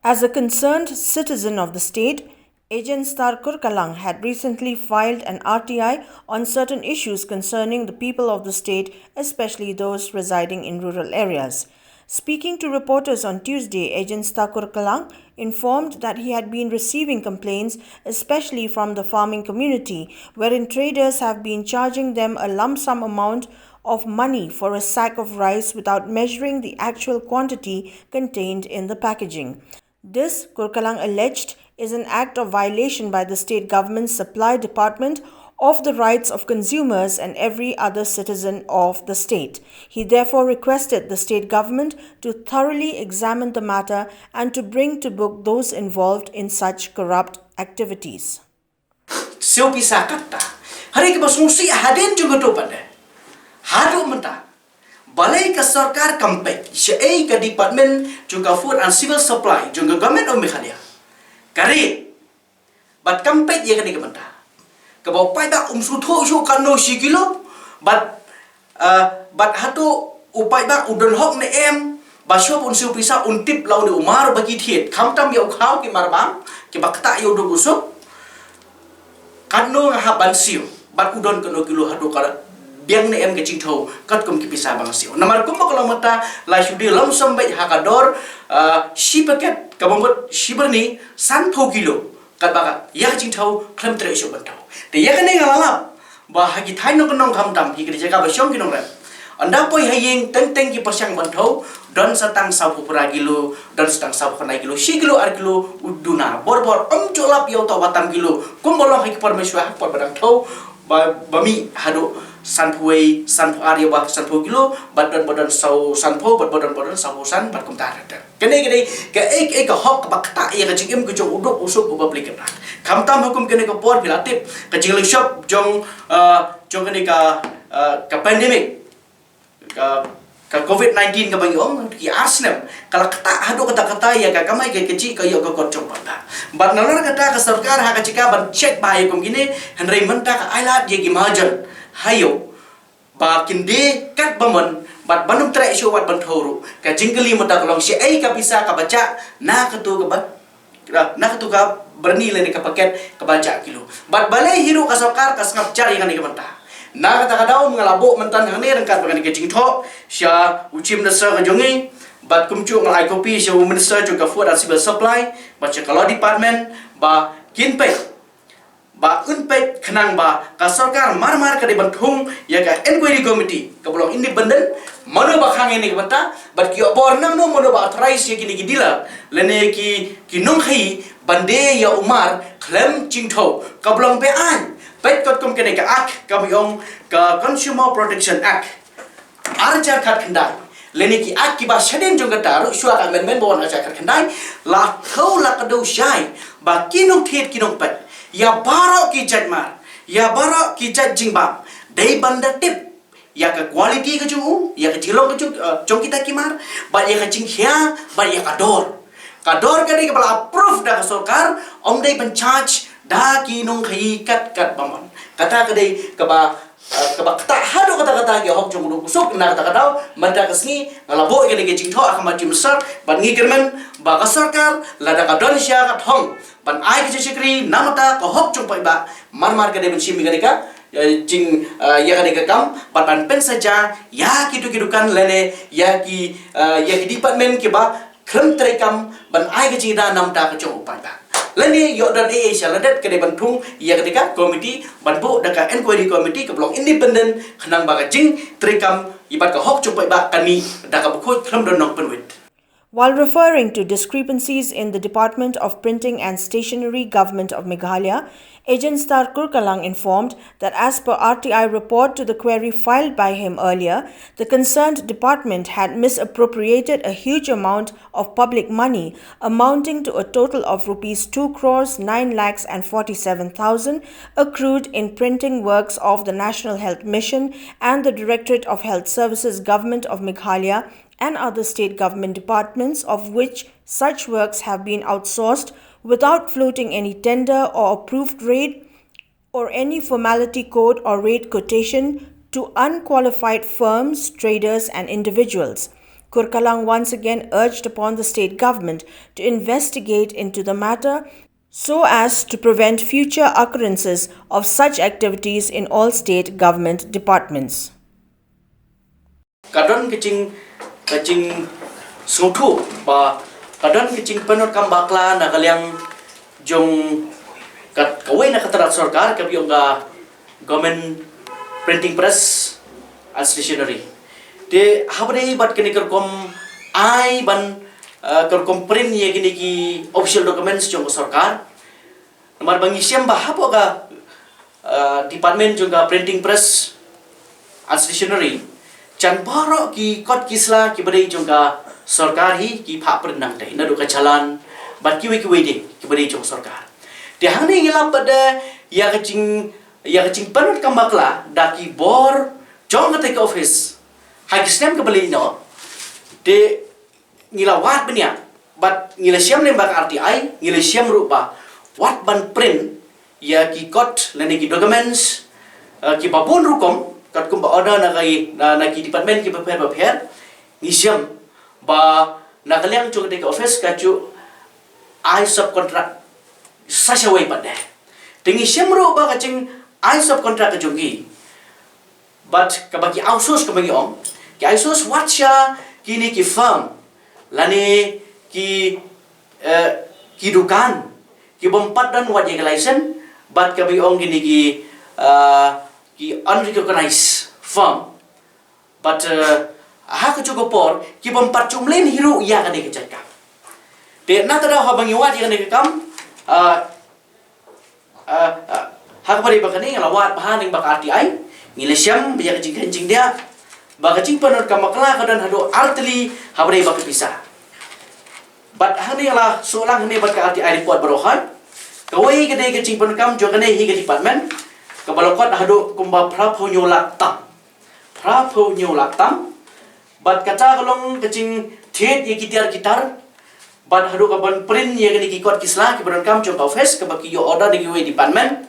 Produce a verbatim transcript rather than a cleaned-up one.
As a concerned citizen of the state, Agent Star Kurkalang had recently filed an R T I on certain issues concerning the people of the state, especially those residing in rural areas. Speaking to reporters on Tuesday, Agent Star Kurkalang informed that he had been receiving complaints, especially from the farming community, wherein traders have been charging them a lump sum amount of money for a sack of rice without measuring the actual quantity contained in the packaging. This, Kurkalang alleged, is an act of violation by the state government's supply department of the rights of consumers and every other citizen of the state. He therefore requested the state government to thoroughly examine the matter and to bring to book those involved in such corrupt activities. Siew pisa katta. Hynrei kaba sngewsih hadien jong kato pat de, haduh mynta balei ka sorkar kam peit shaei ka department jong ka Food and Civil Supply jong ka Government of Meghalaya ka ri, bad kam peit ïa kane ka bynta. Kaba u paidbah um sngewthuh shuh katno shi kilo, bad, ah, bad hato u paidbah u don hok ne em ba shuwa un siew pisa un tip la une u mar ba ki thied, khamtam ïa u khaw ki mar bam kiba ktah ïa u duk u suk. Katno nga hap ban siew, bad u don katno kilo, hato ka biang ne em ka jingthew katkum ki pisa ba nga siew. Namar kumba ka long mynta la shu die lump sum beit ha ka dor, ah, shi paket kaba mut shi byrni sanphew kilo. Katba ka ïa ka jingthew khlem treh shuh ban thew. Te ïa kane nga la lap ba ha ki thaiñ nongkyndong khamtam ki, ki jaka ba shong ki nongrep, ynda poi ha ïing teng teng ki pyrshang ban thew, don sa tang sawphew phra kilo, don sa tang sawphew khyndai kilo, shi kilo, ar kilo u duna. Bor bor ym ju lap ïa uta uba tam kilo kumba long ha ki por mynshuwa, ha ki por ba dang thew ba, ba mih haduh sanphew wei, sanphew ar ïa ba sanphew kilo, bad don ba don saw sanphew, bad ba don ba don sawphew san, bad kumta ter ter. Kane ka dei kaei kaei ka hok kaba ktah ïa ka jingim ka jong u duk u suk uba plie kynrad. Khamtam ha kum kane ka por phi la tip ka jinglong shop jong, ah, jong kane ka, ah, ka pandemic, ka, ka covid nineteen kaba ngi ong ki ar snem, ka la ktah haduh katta katta ïa ka kamai ka kajih ka ïoh ka kot jong paidbah. Bad nalor kata ka sorkar ha ka jaka ban check bha ïa kum kine, hynrei mynta ka ailad ïa ki mahajon ha ïew ba kin die katba mon bad ban ym treh shuh wat ban thew ruh. Ka jingkylli mynta ka long shaei ka pisa kaba jah na kato kaba, na kato ka byrni lane ka paket kaba jah kilo. Bad balei hi ruh ka sorkar ka sngap jar ïa kane ka bynta. Na kata ka daw nga la buh mynta hangne ryngkat bad kane ka jingthoh sha u Chief Minister ka jong ngi, bad kumjuh nga la ai copy sha u Minister jong ka Food and Civil Supply bad sha ka Law Department ba kin peit, ba un peit khnang ba ka sorkar mar mar ka dei ban thung ïa ka inquiry committee kaba long independent, mano ba khang ïa kane ka bynta, bad ki ïoh bor nangno, mano ba authorize ïa kine ki dealer lane ki, ki nongkhaïi ban die ïa u mar khlem jingthew. Kaba long beaiñ, peit katkum kane ka Act kaba ong ka Consumer Protection Act ar hajar khatkhyndai lane ki Act kiba shadien jong kata ruh shuwa ka amendment ba wan ar hajar khatkhyndai, la thew la kdew shai ba ki nongthied ki nongpeit ïa baroh ki jait mar, ïa baroh ki jait jingbam, dei ban da tip ïa ka quality ka jong u, ïa ka jinglong ka jong, eh, jong kita ki mar, bad ïa ka jingkhia, bad ïa ka dor. Ka dor ka dei kaba la approve da ka sorkar, ym dei ban charge da ki nongkhaïi kat kat ba mon. Kata ka dei kaba, eh, kaba ktah haduh katta katta ïa ka hok jong u duk u suk. Na kata ka daw mynta ka sngi nga la buh ïa kane ka jingthoh ha khmat u Chief Minister bad ngi kyrmen ba ka sorkar lada ka don shisha ka thong ban ai ka jingshakri namar ka hok jong paidbah, mar mar ka dei ban shim ïa kane ka, eh, jing, eh, ïa kane ka kam bad ban pynsajia ïa kito ki dukan lane ïa ki, eh, ïa ki department kiba khlem treikam ban ai ka jingïada namar ka jong u paidbah. Lane ïoh don ei ei sha lade ka dei ban thung ïa kane ka committee ban buh da ka inquiry committee kaba long independent khnang ba ka jingtreikam ïa bad ka hok jong u paidbah kan mih da kaba khuid khlem don nongpynwit. While referring to discrepancies in the Department of Printing and Stationery, Government of Meghalaya, Agent Star Kurkalang informed that as per R T I report to the query filed by him earlier, the concerned department had misappropriated a huge amount of public money amounting to a total of rupees two crores nine lakhs and forty-seven thousand accrued in printing works of the National Health Mission and the Directorate of Health Services, Government of Meghalaya, and other state government departments of which such works have been outsourced without floating any tender or approved rate or any formality code or rate quotation to unqualified firms, traders, and individuals. Kurkalang once again urged upon the state government to investigate into the matter so as to prevent future occurrences of such activities in all state government departments. Ka don ka jing, ka jingsngewthuh ba ka don ka jingpyndonkam bakla na ka liang jong ka, kawei na ka tnat sorkar kaba ïong ka Government Printing Press and Stationery. Te haba ïadei bad kane ka rukom ai ban, eh, ka rukom print ïa kine ki official documents jong ka sorkar, namar ba ngi shem ba hapoh ka, eh, department jong ka Printing Press and Stationery, jan baroh ki kot ki sla kiba dei jong ka sorkar hi ki phah print nangta, naduh ka challan bad kiwei kiwei de kiba dei jong ka sorkar. Te hangne ngi lap pat de ïa ka jing, ïa ka jingpyndonkam bakla da ki bor jong kata ka office ha ki snem kaba la ïehnoh. Te ngi la wad bniah bad ngi la shem lem bad ka R T I, ngi la shem ruh ba wat ban print ïa ki kot lane ki documents, eh, kiba bun rukom katkum ba order na ki, na, na ki department kiba pher ba pher. Ngi shem ba na ka liang jong kata ka office ka ju ai subcontract sa shawei pat de. Te ngi shem ruh ba ka jingai subcontract ka jong ki bad kaba ki outsource kaba ngi ong, ki outsource wat sha kine ki firm lane ki, eh, ki dukan kibym pat don wat ïa ka license bad kaba ngi ong kine ki, eh, ki unrecognized firm. Bad, eh, ha kajuh ka por kibym pat ju mlien hi ruh ïa kane ka jait kam. Te na kata daw haba ngi wad ïa kane ka kam, eh, eh, eh, ha kaba dei ba kane ngi la wad bha lyngba ka R T I, ngi la shem ba ïa ka jingkheiñ jingdiah ba ka jingpyndonkam bakla ka don haduh artylli haba dei ba ka pisa. Bad hangne la shu lang hangne bad ka R T I report baroh hi. Kawei ka dei ka jingpyndonkam jong kane hi ka department kaba la kot haduh kumba phra phew hynñiew lak tam. Phra phew hynñiew lak tam. Bad kata ka long ka jingthied ïa ki tiar ki tar bad haduh kaban print ïa kine ki kot ki sla kiba donkam jong ka office kaba ki ïoh order na kiwei department.